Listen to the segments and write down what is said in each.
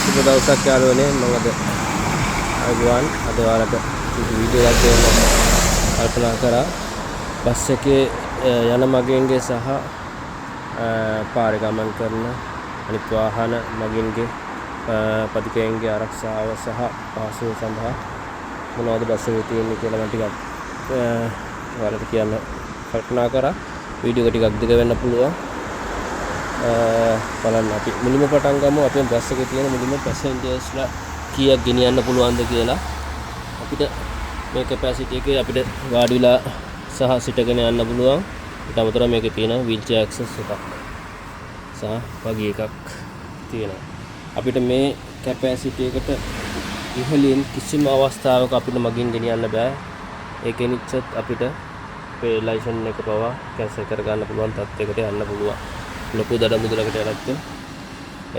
සුබ දවසක් යාළුවනේ. මම අද ආයුබෝවන්. අද ඔයාලට වීඩියෝ එකක් දෙන්න කල්පනා කරා. බස් එකේ යන මගින්ගේ සහ පාරේ ගමන් කරන අනිත් වාහන මගින්ගේ පදිකයන්ගේ ආරක්ෂාව සහ පහසුව සඳහා මොනවද බස් එකේ තියෙන්නේ කියලා මම ටිකක් ඔයාලට කියන්න කල්පනා කරා. වීඩියෝ එක ටිකක් දිග වෙන්න පුළුවන්. බලන්න, අපි මුලින්ම පටන් ගමු අපේ බස් එකේ තියෙන මුලින්ම පැසෙන්ජර්ස්ලා කීයක් ගෙනියන්න පුළුවන්ද කියලා. අපිට මේ කැපැසිටි එකේ අපිට වාඩි වෙලා සහ සිටගෙන යන්න පුළුවන්. ඊට අමතරව මේකේ තියෙන වීල්චෙයාර් ඇක්සස් එකක් සහ බගි එකක් තියෙනවා. අපිට මේ කැපැසිටි එකට ඉහළින් කිසිම අවස්ථාවක අපිට මගින් ගෙනියන්න බෑ. ඒ ගෙනිච්චොත් අපිට අපේ ලයිසන් එක පවා කැන්සල් කරගන්න පුළුවන් තත්යකට යන්න පුළුවන්. ලොකු දඩ මුදලකට යටත් වෙන.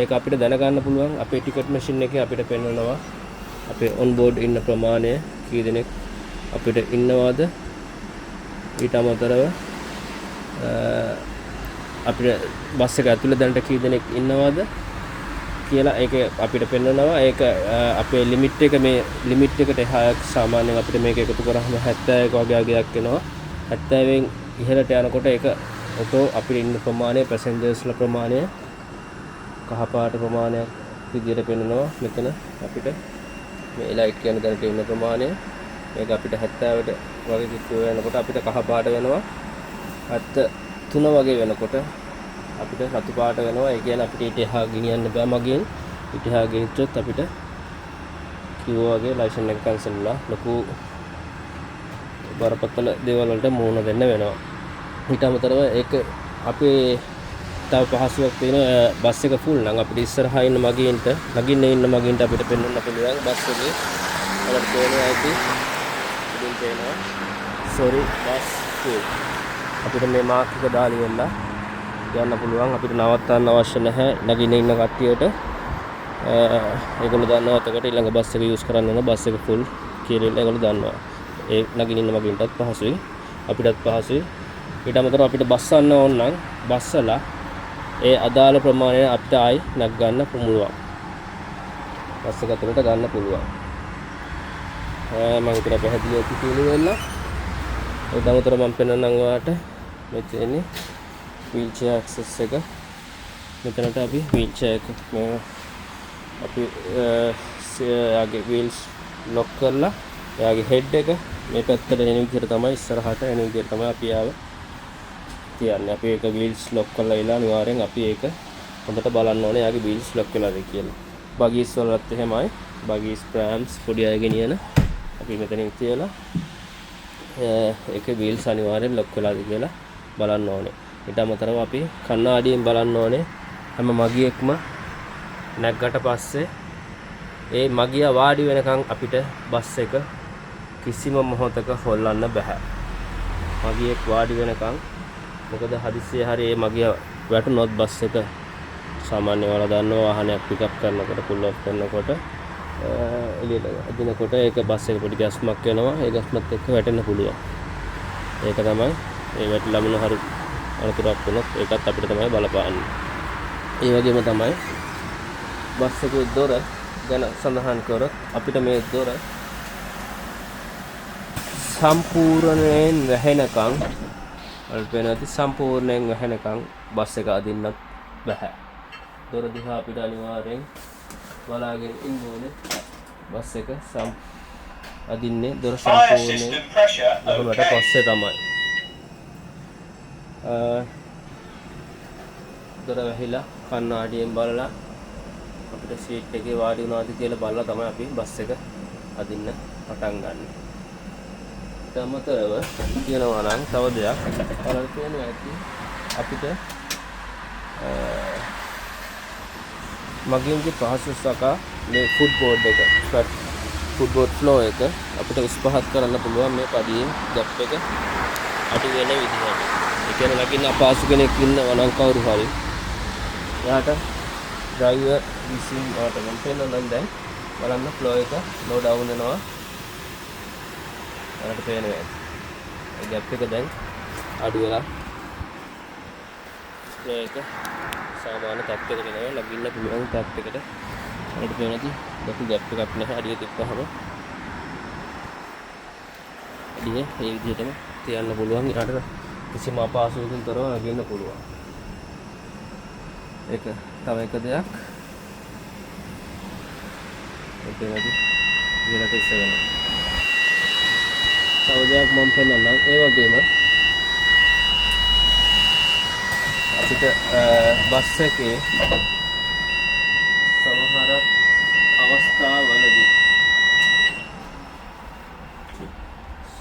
ඒක අපිට දැනගන්න පුළුවන් අපේ ටිකට් මැෂින් එකේ අපිට පෙන්වනවා අපේ ඔන් බෝඩ් ඉන්න ප්‍රමාණය, කී දෙනෙක් අපිට ඉන්නවද. ඊට අමතරව අපිට බස් එක ඇතුලේ දැනට කී දෙනෙක් ඉන්නවද කියලා ඒක අපිට පෙන්වනවා. ඒක අපේ ලිමිට් එක, මේ ලිමිට් එකට එහා සාමාන්‍යයෙන් අපිට මේක එකතු කරාම 71 වගේ අගයක් එනවා. 70න් ඉහළට යනකොට ඒක ඔටෝ අපිට ඉන්න ප්‍රමාණය, පැසෙන්ජර්ස්ලා ප්‍රමාණය කහ පාට ප්‍රමාණයක් විදියට පෙන්වනවා. මෙතන අපිට මේ ලයිට් කියන දැනට ඉන්න ප්‍රමාණය මේක අපිට 70ට වගේ කිට්ටු වෙනකොට අපිට කහ පාට වෙනවා. 73 වගේ වෙනකොට අපිට රතු පාට වෙනවා. ඒ කියන්නේ අපිට ඊට එහා ගෙනියන්න බෑ මගින්. ඊට එහා ගෙනිච්චොත් අපිට කිව්වා වගේ ලයිසන් එක කැන්සල් වෙලා ලොකු බරපතල දේවල් වලට මුහුණ දෙන්න වෙනවා. ඊට අමතරව ඒක අපේ තව පහසුවක් තියෙනවා. බස් එක ෆුල් නම් අපිට ඉස්සරහා ඉන්න මගීන්ට, නගින්න ඉන්න මගීන්ට අපිට පෙන්වන්න පුළුවන් බස් එකේ. ඔයාලට පේනවා ඇති, ඉතින් පේනවා "සෝරි, බස් ෆුල්". අපිට මේ මාක් එක දාලා ඉවරලා යන්න පුළුවන්. අපිට නවත්තන්න අවශ්‍ය නැහැ නගින්න ඉන්න කට්ටියට. ඒගොල්ලෝ දන්නවා එතකොට ඊළඟ බස් එක යූස් කරන්න ඕන, බස් එක ෆුල් කියලා ඒගොල්ලෝ දන්නවා. ඒ නගින්න ඉන්න මගින්ටත් පහසුයි, අපිටත් පහසුයි. ඊට අමතරව අපිට බස්සන්න ඕන නම් බස්සලා ඒ අදාළ ප්‍රමාණය අපිට ආයි නග ගන්න පුළුවන්. බස් එක ඇතුළට ගන්න පුළුවන්. මම හිතනවා පැහැදිලි ඇති කියලා වෙලා. ඊට අමතරව මම පෙන්නන්නම් ඔයාලට මේ තියෙන්නේ වීල්චෙයාර් ඇක්සස් එක. මෙතනට අපි වීල්චෙයාර් එක මේ අපි එයාගේ වීල්ස් ලොක් කරලා එයාගේ හෙඩ් එක මේ පැත්තට එන විදිහට තමයි, ඉස්සරහට එන විදිහට තමයි අපි එයාව තියන්නේ. අපි ඒක වීල්ස් ලොක් කරලා ඉලා අනිවාර්යෙන් අපි ඒක හොඳට බලන්න ඕනේ එයාගේ වීල්ස් ලොක් වෙලාද කියලා. බගීස් වලත් එහෙමයි. බගීස්, ප්‍රෑම්ස්, පොඩි අය ගෙනියන අපි මෙතනින් තියලා ඒකේ වීල්ස් අනිවාර්යෙන් ලොක් වෙලාද කියලා බලන්න ඕනේ. ඊට අමතරව අපි කණ්ණාඩියෙන් බලන්න ඕනේ හැම මගියෙක්ම නැග්ගට පස්සේ ඒ මගියා වාඩි වෙනකන් අපිට බස් එක කිසිම මොහොතක හොල්ලන්න බැහැ. මගියෙක් වාඩි වෙනකන්. මොකද හදිස්සියේ හරි ඒ මගියා වැටුනොත් බස් එක සාමාන්‍ය ඔයාලා දන්නවා වාහනයක් පිකප් කරනකොට, පුල් ඔෆ් කරනකොට, එළියට අදිනකොට ඒක බස් එක පොඩි ගැස්මක් එනවා. ඒ ගැස්මත් එක්ක වැටෙන්න පුළුවන්. ඒක තමයි ඒ වැටිලා මොන හරි අනතුරක් වුණොත් ඒකත් අපිට තමයි බලපාන්නේ. ඒ වගේම තමයි බස් එකේ දොර ගැන සඳහන් කරොත් අපිට මේ දොර සම්පූර්ණයෙන් වැහෙනකන්, ඔයාලට පේනවා ඇති, සම්පූර්ණයෙන් වැහෙනකන් බස් එක අදින්නත් බැහැ. දොර දිහා අපිට අනිවාර්යෙන් බලාගෙන ඉන්න ඕනේ. බස් එක අදින්නේ දොර Fire සම්පූර්ණයෙන් system pressure වැහුණට okay. පස්සේ තමයි. දොර වැහිලා කණ්ණාඩියෙන් බලලා අපිට සීට් එකේ වාඩි වුණාද කියලා බලලා තමයි අපි බස් එක අදින්න පටන් ගන්න. ඊට අමතරව කියනවා නම් තව දෙයක් ඔයාලට පේනවා ඇති අපිට මගින්ගේ පහසු සකා මේ ෆුට් බෝඩ් එක, ෆ්ලැට් ෆුට් බෝඩ් ෆ්ලෝ එක අපිට උස් පහත් කරන්න පුළුවන් මේ පඩියේ ගැප් එක අඩු වෙන විදිහට. ඒ කියන්නේ නගින්න අපහසු කෙනෙක් ඉන්නවා නම් කවුරු හරි එයාට ඩ්‍රයිවර් විසින්, ඔයාලට මම පෙන්නන්නම් දැන් බලන්න, ෆ්ලෝ එක ලෝ ඩවුන් වෙනවා. ඔයාලට පේනවා ඇති. ඒ ගැප් එක දැන් අඩු වෙලා ෆ්ලෝ එක සාමාන්‍ය තත්ත්වයකට එනවා, නගින්න පුළුවන් තත්ත්වයකට. ඔයාලට පේනවද ලොකු ગેප් එකක් නැහැ. අඩිය තිබ්බහම අඩිය ඒ විදිහටම තියන්න පුළුවන්. ඊට කිසිම අපහසුවකින් තොරව නගින්න පුළුවන්. ඒක තව එක දෙයක්. ඒ පේනවද ඉහළට ඉස්සවෙනවා. තව දෙයක් මම පෙන්නන්නම්. ඒ වගේම අපිට බස් එකේ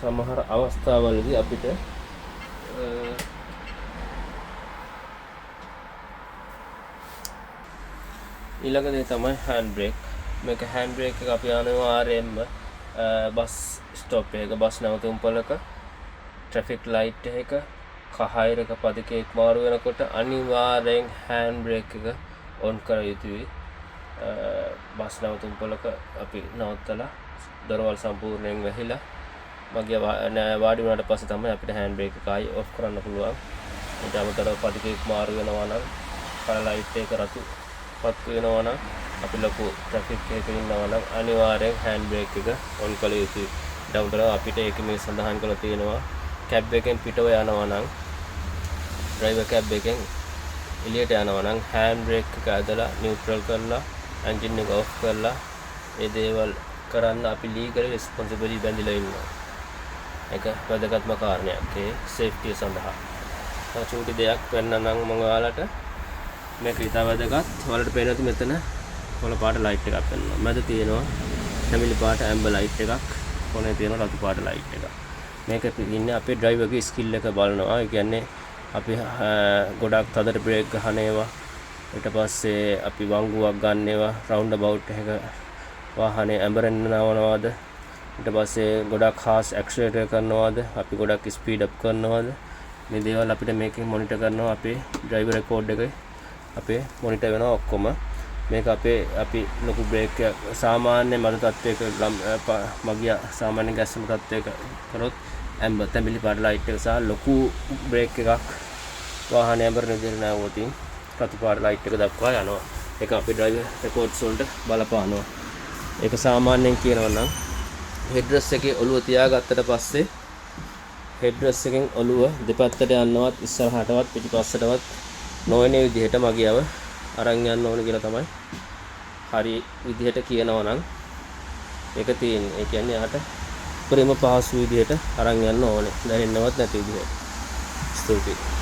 සමහර අවස්ථාවලදී අපිට ඊළඟ දේ තමයි හෑන්ඩ් බ්‍රේක්. මේක හෑන්ඩ් බ්‍රේක් එක අපි අනිවාර්යයෙන්ම බස් ස්ටොප් එකක, බස් නැවතුම්පලක, ට්‍රැෆික් ලයිට් එකක, කහයිරක පදිකයෙක් මාරු වෙනකොට අනිවාර්යෙන් හෑන්ඩ් බ්‍රේක් එක ඔන් කර යුතුයි. බස් නැවතුම්පලක අපි නවත්තලා දොරවල් සම්පූර්ණයෙන් වැහිලා මගේ වාඩි වුණාට පස්සේ තමයි අපිට හෑන්ඩ් බ්‍රේක් එක ආයි ඔෆ් කරන්න පුළුවන්. ඊට අමතරව පදිකයෙක් මාරු වෙනවා නම් කල ලයිට් එක රතු පත්තු වෙනවා නම් අපි ලොකු ට්‍රැෆික් එකක ඉන්නවා නම් අනිවාර්යෙන් හෑන්ඩ් බ්‍රේක් එක ඔන් කළ යුතුයි. ඊට අමතරව අපිට ඒක මේ සඳහන් කරලා තියෙනවා කැබ් එකෙන් පිටව යනවා නම්, ඩ්‍රයිවර් කැබ් එකෙන් එළියට යනවා නම් හෑන්ඩ් බ්‍රේක් එක ඇදලා නියුට්‍රල් කරලා එන්ජින් එක ඔෆ් කරලා ඒ දේවල් කරන්න අපි ලීගලි රෙස්පොන්සිබලි බැඳිලා ඉන්නවා. ඒක වැදගත්ම කාරණයක් ඒ සේෆ්ටිය සඳහා. තව චූටි දෙයක් පෙන්නන්නම් මම ඔයාලට. මේක ඉතා වැදගත්. ඔයාලට පේනවා ඇති මෙතන කොළ පාට ලයිට් එකක් පෙන්වනවා. මැද තියෙනවා තැඹිලි පාට ඇම්බර් ලයිට් එකක්. කොනේ තියෙනවා රතු පාට ලයිට් එකක්. මේක ඉන්නේ අපේ ඩ්‍රයිවර්ගේ ස්කිල් එක බලනවා. ඒ කියන්නේ අපි ගොඩක් තදට බ්‍රේක් ගහන ඒවා, ඊට පස්සේ අපි වංගුවක් ගන්න ඒවා, රවුන්ඩ් අබවුට් එකක වාහනේ ඇඹරෙන්න නවනවාද, ඊට පස්සේ ගොඩක් හාස් ඇක්සලරේටර් කරනවාද, අපි ගොඩක් ස්පීඩ් අප් කරනවාද, මේ දේවල් අපිට මේකෙන් මොනිටර් කරනවා. අපේ ඩ්‍රයිවර් රෙකෝඩ් එකේ අපේ මොනිටර් වෙනවා ඔක්කොම. මේක අපි ලොකු බ්‍රේක් එකක් සාමාන්‍ය මද තත්වයක මගිය සාමාන්‍ය ගැස්සම තත්වයක කරොත් ඇම්බර් තැඹිලි පාට ලයිට් එක සහ ලොකු බ්‍රේක් එකක් වාහනය ඇඹරෙන විදිහට නැවුවොත් රතු පාට ලයිට් එක දක්වා යනවා. ඒක අපේ ඩ්‍රයිවර් රෙකෝඩ්ස් වලට බලපානවා. ඒක සාමාන්‍යයෙන් කියනවා නම් හෙඩ්රෙස්ට් එකේ ඔළුව තියාගත්තට පස්සේ හෙඩ්රෙස්ට් එකෙන් ඔළුව දෙපැත්තට යන්නවත් ඉස්සරහටවත් පිටිපස්සටවත් නොවන විදිහට මගියව අරන් යන්න ඕන කියලා තමයි හරි විදිහට කියනවා නම් ඒක තියෙන්නේ. ඒ කියන්නේ එයාට උපරිම පහසු විදිහට අරන් යන්න ඕනේ, දැනෙන්නවත් නැති විදිහට. ස්තුතියි.